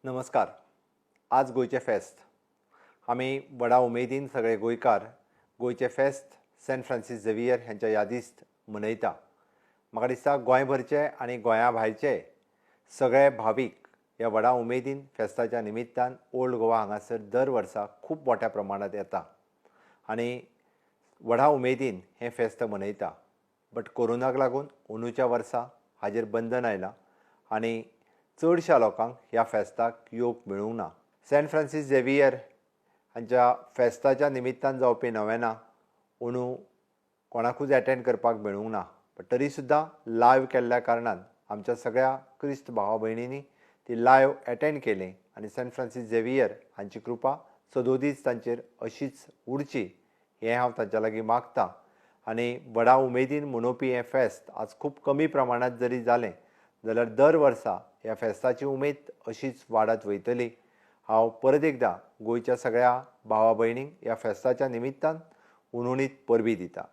नमस्कार. आज गोंयचें फेस्त. आमी व्हडा उमेदीन सगळे गोंयकार गोंयचें फेस्त सेंट फ्रांसीस झेवियर ह्यांच्या यादिस्त मनयता. म्हाका दिसता गोंयभरचे आनी गोंया भायरचे सगळे भावीक ह्या व्हडा उमेदीन फेस्ताच्या निमित्तान ओल्ड गोवा हांगासर दर वर्सा खूब मोठ्या प्रमाणांत येता आनी व्हडा उमेदीन हें फेस्त मनयता. बट कोरोनाक लागून अंदूच्या वर्सा हाजेर बंधन आयलां आनी चडश्या लोकांक ह्या फेस्ताक येवंक मेळूंक ना. सेंट फ्रांसीस झेवियर हांच्या फेस्ताच्या निमित्तान जावपी नवेना अंदू कोणाकूच एटेंड करपाक मेळूंक ना, बट तरी सुद्दां लायव केल्ल्या कारणान आमच्या सगळ्या क्रिस्त भावा भयणींनी ती लायव एटेंड केली आनी सेंट फ्रांसीस झेवियर हांची कृपा सदोदीस तांचेर अशीच उरची हें हांव तांच्या लागीं मागतां. आनी व्हडा उमेदीन मनोवपी हें फेस्त आज खूब कमी प्रमाणांत जरी जालें जाल्यार दर वर्सा ह्या फेस्ताची उमेद अशीच वाडत वयतली. हांव परत एकदां गोंयच्या सगळ्या भावा भयणींक ह्या फेस्ताच्या निमित्तान हुनहुनीत परबीं दिता.